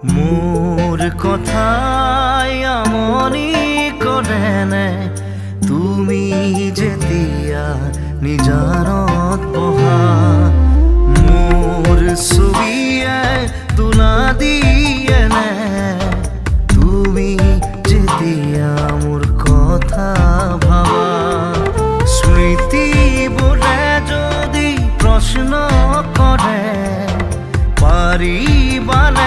মোৰ কথাই আমনি কৰেনে তুমি যেতিয়া নিজানত বহা, মোৰ ছবিয়ে তোলা দিয়েনে তুমি যেতিয়া মোৰ কথা ভাবা। স্মৃতিবোৰে যদি প্ৰশ্ন কৰে, পাৰিবানে